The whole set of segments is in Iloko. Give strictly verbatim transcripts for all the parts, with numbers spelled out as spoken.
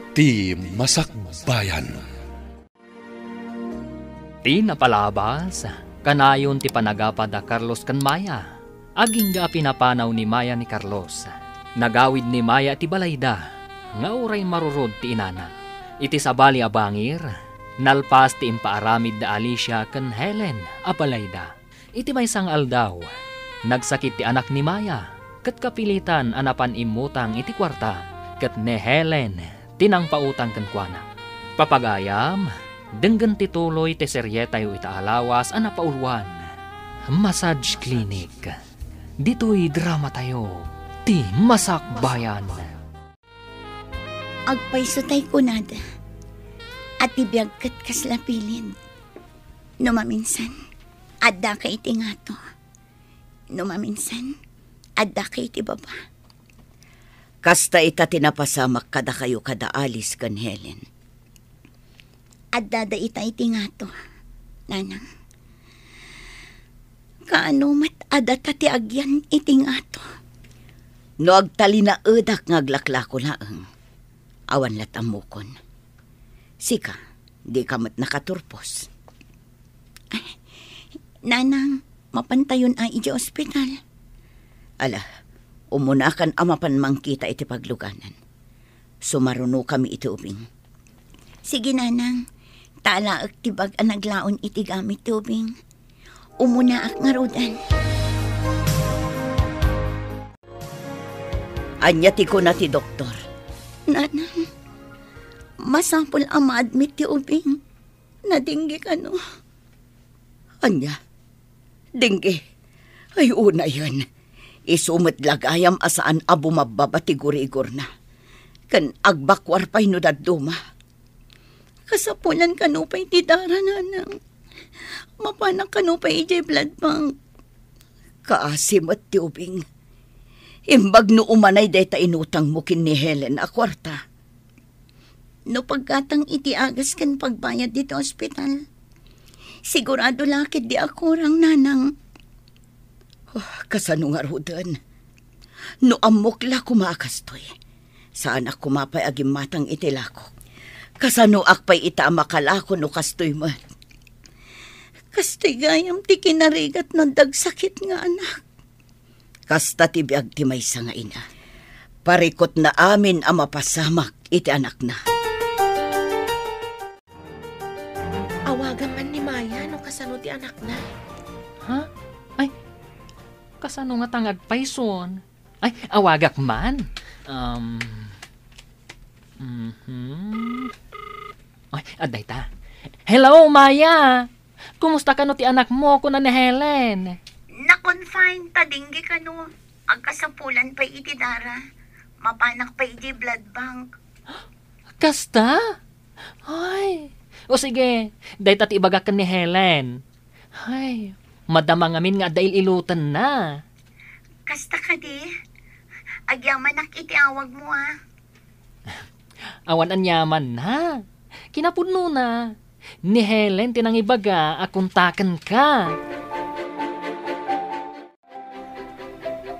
Ti Masakbayan. Ti napalabas, kanayon ti panagapa da Carlos ken Maya. Agingga a pinapanaw ni Maya ni Carlos. Nagawid ni Maya ti balayda, nga uray marurod ti inana. Iti sabali a bangir, nalpas ti impaaramid da Alicia ken Helen a balayda. Iti maysa nga aldaw, nagsakit ti anak ni Maya, ket kapilitan a napan immutang iti kuarta, ket ni Helen ti nangpautang kenkuana. Papagayam, denggen ti tuloy ti serietayo ita a lawas a napauluan, Massage Clinic. Ditoy dramatayo, ti Masakbayan. Agpayso tay kunada, a ti biag ket kasla pilin. No maminsan, addaka iti ngato. No maminsan, addaka iti baba. Kasta ita ti napasamak kadakayo kada Alice ken Helen. Addada ita iti ngato, Nanang. Kaano met a data ti agyan iti ngato? No agtalinaedak nga aglaklako laeng, awan lat ammokon. Sika, dika met nakaturpos. Ay, Nanang, mapantayon a idiay ospital. Ala, umunakan a mapan mangkita iti pagluganan. Sumarunokami iti ubing. Sige, Nanang. Talaek ti bag a naglaon iti gamit ti ubing. Umunaak ngaruden. Ania ti kuna ti doktor? Nanang, masapul a ma-admit ti ubing. Nadingge kano? Ania? Dingge? Ay, unayen. Isu met la gayam a saan a bumabbaba ti gurigorna. Ken agbakuar pay no dadduma. Kasapulan kano pay ti dara, Nanang. Mapanak kano pay idiay blood bank. Kaasi met ti ubing. Imbag no umanay dayta inutangmo ken ni Helen a kuarta. No paggatang iti agas ken pagbayad ditoy ospital, sigurado la ketdi a kurang, Nanang. Oh, kasano ngaruden? No ammok la koma a kastoy, saanak koma pay a gimmatang iti lakok. Kasanoak pay ita a makalako no kastoy met? Kastoy gayam ti kinarigat no adda agsakit nga anak. Kasta ti biag ti maysa nga ina. Parikutna amin a mapasamak iti anakna. Awagam man ni Maya no kasano ti anakna. Ha? Ay, kasano nga ta nga agpayson? Ay, awagak man. Um, mhm. Ay, adda ita. Hello, Maya! Kumusta kano ti anakmo, kuna ni Helen? Na-confine ta dingge kano. Agkasapulan pay iti dara. Mapanak pay iti blood bank. Kasta? Ay, o sige, dayta ti ibagak ken ni Helen. Ay, madama ngamin nga adda il-ilotenna. Kasta kadi? Agyamanak iti awagmo, a. Awan aniamanna. Kinapudnona, ni Helen ti nangibaga a kontakenka.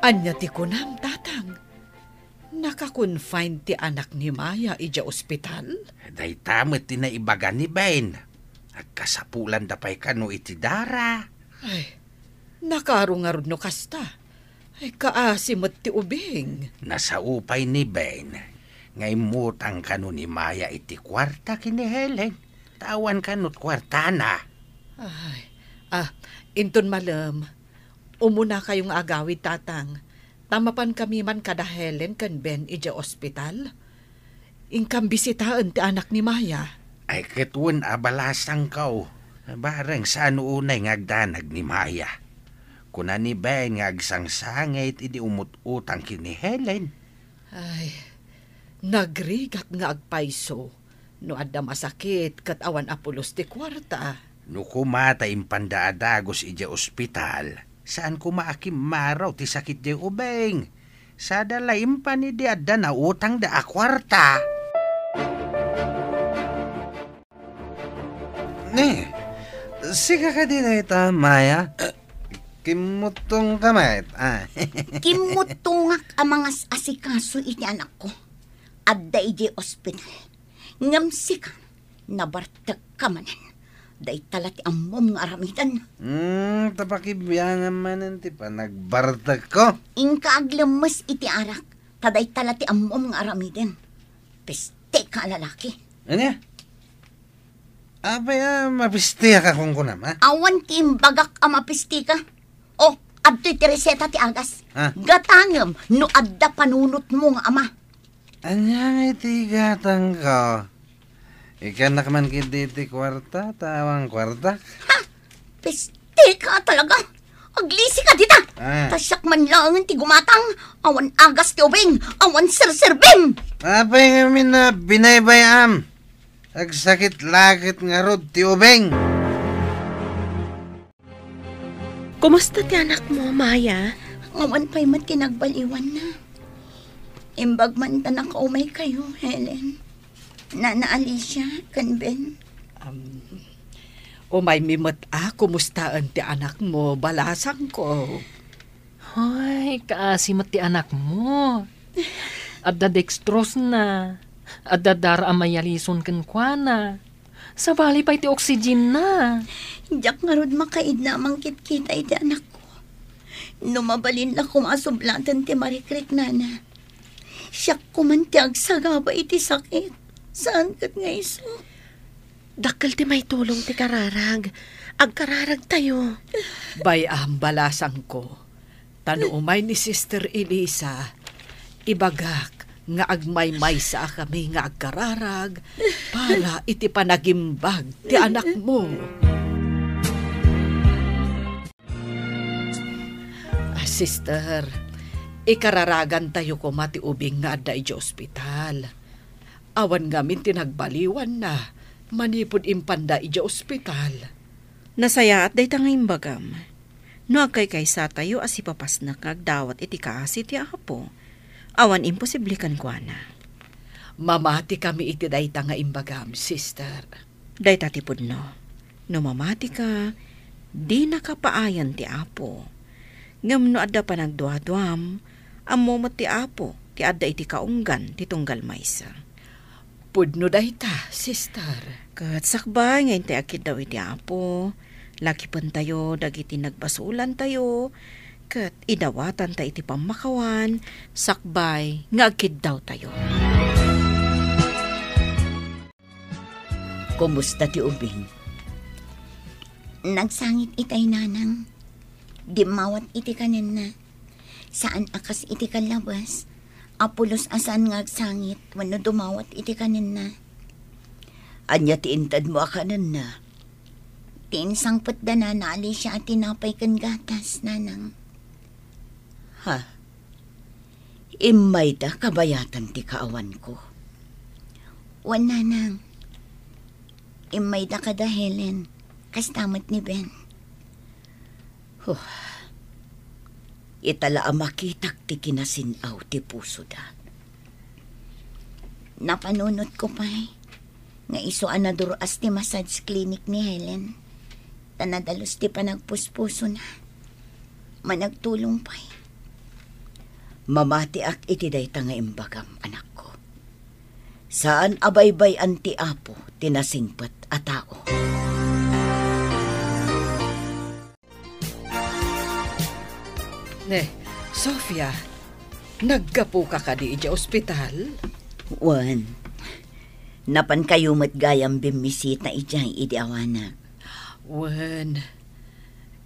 Ania ti kunam, Tatang? Naka-confine ti anak ni Maya idiay ospital? Dayta met ti naibaga ni Ben. Agkasapulanda pay kano iti dara. Ay, nakaaro ngarud no kasta. Ay, kaasi met ti ubing. Nasao pay ni Ben nga immutang kano ni Maya iti kuarta ken ni Helen. Ta awan kano ti kuartana. Ay, ah, inton malem, umunakayo nga agawid, Tatang, ta mapankami man kada Helen ken Ben idiay ospital. Inkam bisitaen ti anak ni Maya. Ay, ket wen a balasangko. Bareng saan unay nga agdanag ni Maya. Kuna ni Ben nga agsangsangit idi umut-utang ken ni Helen. Ay, nagrigat nga agpayso no adda masakit ket awan a pulos ti kuarta. No koma ta impanda a dagus idiay ospital, saan koma a kimmaraw ti sakit diay ubing. Sada la impan idi adda nautangda a kuarta. Ne, sika kadi dayta, Maya? Kimmuttongka met, a. Kimmuttongak a mangas-asikaso iti anakko. Adda idiay ospital. Ngem sika, nabartekka manen. Dayta la ti ammom nga aramiden. Hmm, ta pakibiangam manen ti panagbartekko. Inka aglemmes iti arak, ta dayta la ti ammom nga aramiden. Pesteka a lalaki. Ania? Apay a mapistiak a kunkunam, ha? Awan ti imbagak a mapistika. O, adtoy ti reseta ti agas. Ha? Gatangem no adda panunotmo nga ama. Ania nga iti gatangko? Ikkanak man ketdi ti kuarta, ta awan kuartak. Ha? Pesteka talaga. Aglisika dita. Ah. Ta siak man laengen ti gumatang. Awan agas ti ubing. Awan serserbim. Apay ngamin a binaybay-am? Agsakit la ket ngarud ti ubing. Kumusta ti anakmo, Maya? Awan pay met ti nagbaliwanna. Imbag man ta nakaumay kayo, Helen. Nana Alicia, ken Ben. Um, umaymi met a kumustaen ti anakmo, balasangko. Hoy, kaasi met ti anakmo. Adda dextrose na. Adda dara a mayalison kenkuana. Sabali pay ti oxygen na. Diak ngarud makaidna a mangkitkita iti anakko. No mabalin la koma a sublaten ti marikriknana. Siak koman ti agsagaba iti sakit. Saan ket nga isu? Dakkel ti maitulong ti kararag. Agkararagtayo. Bay-am, balasangko. Ta no umay ni Sister Elisa, ibagak nga agmaymaysa a kami nga agkararag para iti panagimbag ti anakmo. Ah, sister, ikararagantayo koma ti ubing nga adda idiay ospital. Awan ngamin ti nagbaliwanna manipud impanda idiay ospital. Nasayaat dayta nga imbagam. No agkaykaysa tayo a sipapasnek nga agdawat iti kaasi ti Apo, awan imposible kenkuana. Mamati kami iti dayta nga imbagam, sister. Dayta ti pudno. No mamati ka, dinaka paayan ti Apo. Ngem no adda panagduaduam, ammo met ti Apo ti adda iti kaunggan ti tunggal maysa. Pudno dayta, sister. Ket sakbay nga intay agkiddaw iti Apo, lakipentayo dagiti nagbasolantayo, ket idawatanta iti pammakawan, sakbay nga agkiddawtayo. Kumusta ti ubing? Nagsangit itay, nanang. Dimmawat iti kanenna. Saan a kas iti kallabas a pulos a saan nga agsangit wenno dumawat iti kanenna. Ania ti intedmo a kanenna? Ti insangpetda Nana Alicia a tinapay ken gatas, nanang. Ha? Immayda kabayatan ti kaawanko? Wen, nanang. Immayda kada Helen, kasta met ni Ben. Huh. Ita la a makitak ti kinasin-aw ti pusoda. Napanunotko pay nga isu a nadur-as ti massage clinic ni Helen, ta nadalus ti panagpuspusona. Managtulong pay. Mamatiak iti dayta nga imbagam, anakko. Saan a baybay-an ti Apo ti nasingpet a tao. Ne, Sofia, naggapuka kadi idiay ospital? Wen, napankayo met gayam bimmisita idiay idi awanak. Wen,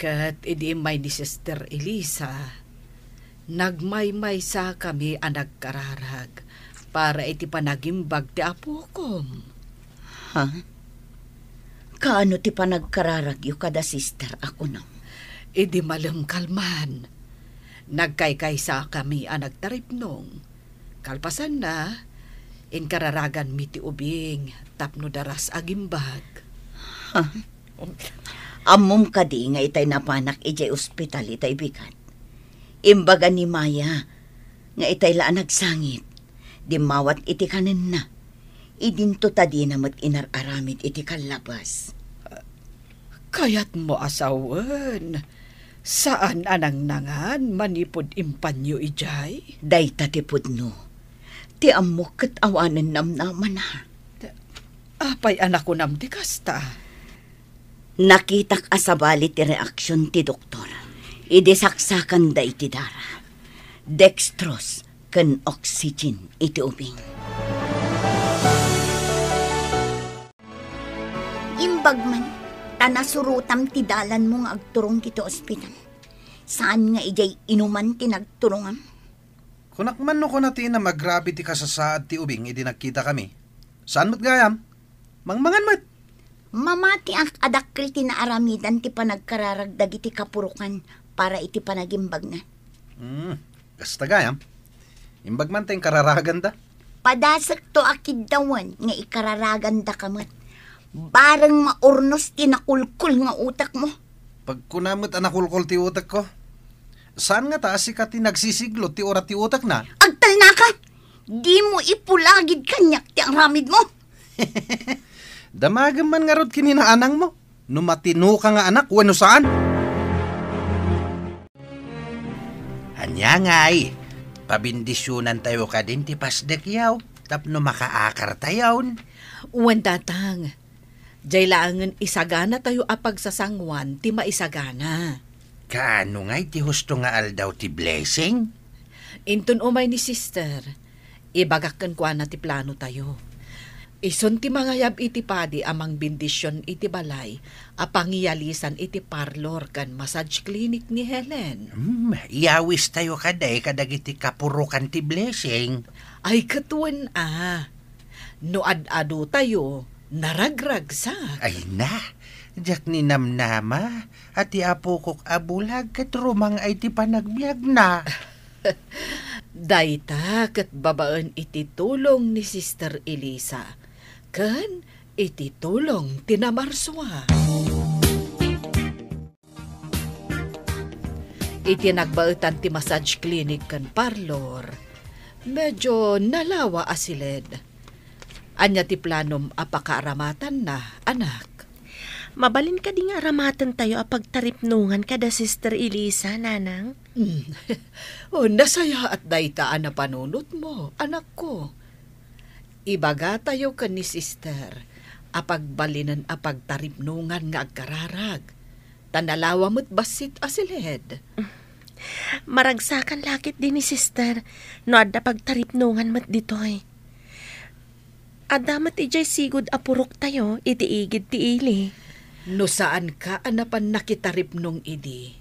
ket idi immay ni Sister Elisa, nagmaymaysa kami a nagkararag para iti panagimbag ti apokom. Ha? Kaano ti panagkararagyo kada sister a kunam? Idi malem kalman, nagkaykaysa kami a nagtaripnong. Kalpasanna, inkararaganmi ti ubing tapno daras agimbag. Ha? Ammom kadi nga itay napanak idiay ospital itay bigat? Imbaga ni Maya nga itay la a nagsangit, dimmawat iti kanenna. Idinto ta dina met inar-aramid iti kallabas. Kayatmo a sawen, saan a nangnangan manipud impanyo idiay? Dayta ti pudno. Ti ammok ket awanen namnamana. Apay a nakunam ti kasta? Nakitak a sabali ti reaksion ti doktor idi saksakanda iti dara, dextrose ken oxygen iti ubing. Imbag man, ta nasurotam ti dalanmo nga agturong iti ospital. Saan nga idiay inuman ti nagturongam? Kunak man no kuna ti inam a grabe ti kasasaad ti ubing idi nagkitakami. Saan met gayam? Mangmangan met. Mamatiak a dakkel ti naaramidan ti panagkararag dagiti kapurokan para iti panagimbagna. Hmm, kasta gayam. Imbag man ta inkararaganda. Padasekto a kiddawen nga ikararagandaka met. Bareng maurnos ti nakulkol nga utekmo. Pagkuna met a nakulkol ti utekko. Saan ngata a sika ti nagsisiglo ti urat ti utekna? Agtalnaka! Dimo ipulagid kaniak ti aramidmo. Damagem man ngarud ken ni naanangmo, no matinoka nga anak wenno saan. Ania ngay, pabendisionantayo kadin ti pasdekyo tapno makaakartayon. Wen, Tatang, jay laengen isaganatayo a pagsasanguan ti maisagana. Kaano ngay ti husto nga aldaw ti blessing? Inton umay ni Sister, ibagak kenkuana ti planotayo. Isun ti mangayab iti padi a mangbendision iti balay a pangiyalisan iti parlor ken massage clinic ni Helen. Hmm, iyawistayo kadi kadagiti kapurokan ti blessing. Ay, ket wen a. No ad-adotayo, naragragsak. Ay na, diak ninamnama a ti apokok a bulag ket rumang-ay ti panagbiagna. Dayta ket babaen iti tulong ni Sister Elisa ken iti tulong ti namarsua. Iti nagbaetan ti massage clinic ken parlor, medyo nalawa a siled. Ania ti planom a pakaaramatanna, anak? Mabalin kadi nga aramatentayo a pagtaripnongan kada Sister Elisa, Nanang? Hmm. O, nasayaat dayta a napanunotmo, anakko. Ibagatayo ken ni Sister a pagbalinen a pagtaripnongan nga agkararag, ta nalawa met bassit a siled. Maragsakan la ketdi ni Sister no adda pagtaripnongan met ditoy. Adda met idiay sigud a puroktayo iti igid ti ili. No saanka a napan nakitaripnong idi,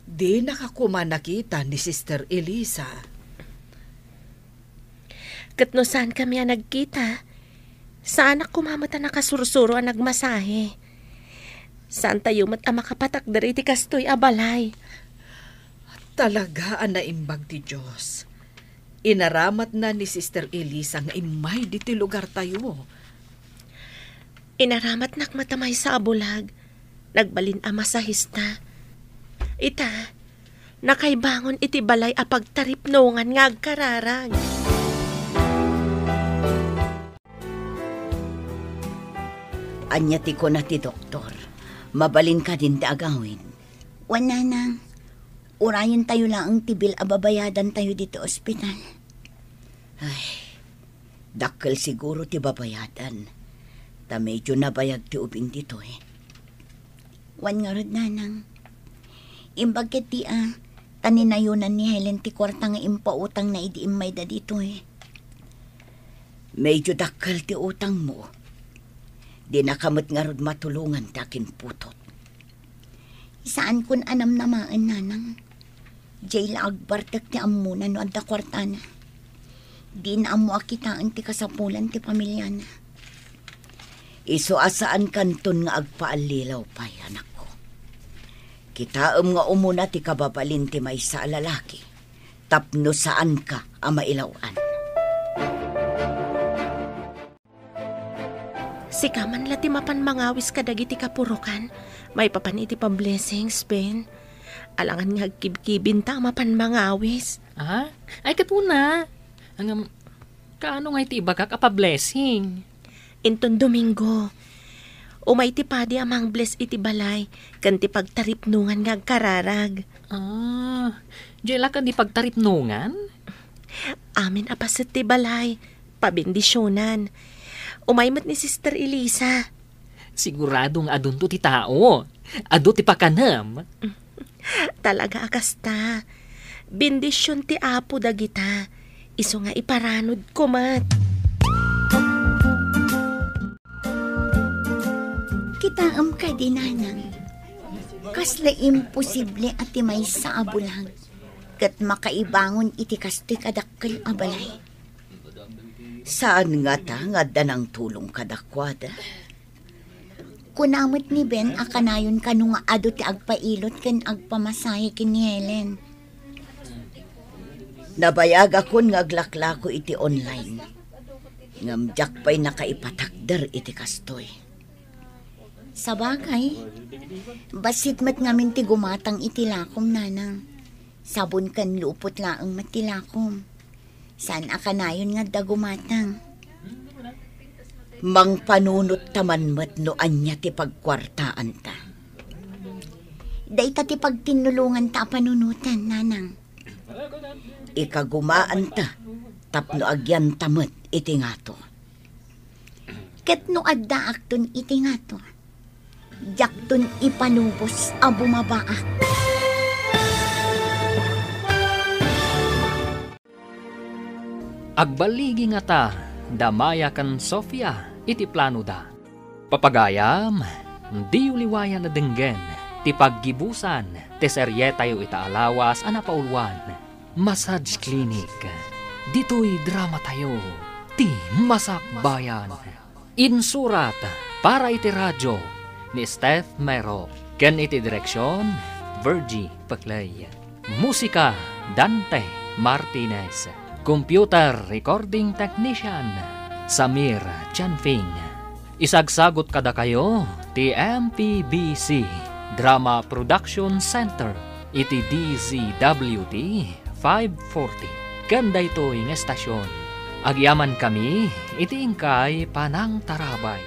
dinaka koma nakita ni Sister Elisa. Ket no saankami a nagkita, saanak koma met a nakasursuro a nagmasahe. Saantayo met a makapatakder iti kastoy a balay. Talaga a naimbag ti Dios. Inaramatna ni Sister Elisa nga immay ditoy lugartayo. Inaramatnak met a maysa a bulag. Nagbalin a masahista. Ita, nakaibangon iti balay a pagtaripnongan nga agkararag. Ania ti kuna ti doktor? Mabalin kadin ti agawid? Wen, Nanang, urayentayo laeng ti bill a babayadantayo ditoy ospital. Ay, dakkel siguro ti babayadan, ta medyo nabayag ti ubing ditoy. Wen ngarud, Nanang, imbag ketdi a, ta ninayonan ni Helen ti kuarta nga impautangna idi immayda ditoy. Medyo dakkel ti utangmo. Dinaka met ngarud matulongan ti akinputot. Saankon a namnamaen, Nanang. Diay la agbartek ti ammona no adda kuartana. Dina ammo a kitaen ti kasapulan ti pamiliana. Isu a saankanton nga agpaallilaw pay, anakko. Kitaem nga umuna ti kababalin ti maysa a lalaki tapno saanka a mailaw-an. Sika man la ti mapan mangawis kadagiti kapurokan maipapan iti pa-blessings, Ben. Alangan nga agkibkibinta a mapan mangawis. Ah? Ay, ket una. Ngem, kaano nga iti ibagak a pa-blessing? Inton Domingo, umay ti padi a mangbless iti balay ken ti pagtaripnongan nga agkararag. Ah, diay la kadi pagtaripnongan? Amin a paset ti balay, pabendisionan. Umay met ni Sister Elisa. Sigurado nga adunto ti tao. Adu ti pakanem. Talaga a kasta. Bendision ti Apo dagita. Isu nga iparanod ko met. Kitaem kadi, nanang. Kasla imposible a ti maysa a bulag ket makaibangon iti kastoy kadakkel a balay. Saan ngata nga adda nangtulong kadakuada? Kuna met ni Ben a kanayon kano nga adu ti agpailot ken agpamasahe ken ni Helen. Nabayagakon nga aglaklako iti online. Ngem diak pay nakaipatakder iti kastoy. Sabagay, bassit met ngamin ti gumatang iti lakom, nanang. Sabon ken lupot laeng met ti lakom. Saan a kanayon nga adda gumatang. Mangpanunot ta man met no ania ti pagkuartaanta. Dayta ti pagtinnulonganta a panunoten, nanang. Ikagumaanta tapno agyanta met iti ngato. Ket no addaakton iti ngato, diakton ipanubos a bumabaak. Agballigi ngata da Maya ken Sofia iti planoda. Papagayam, diyo liwayan a denggen ti paggibusan ti serietayo ita a lawas a napauluan, Massage Clinic. Ditoy dramatayo, ti Masakbayan. Insurat para iti radio ni Steph Mero ken iti direksion, Virgie Peclay. Musika, Dante Martinez. Computer recording technician, Samir Chanfing. Isagsagot kadakayo ti M P B C Drama Production Center iti D Z W T five forty. Ken daytoy nga estasion, agyamankami iti inkay panangtarabay.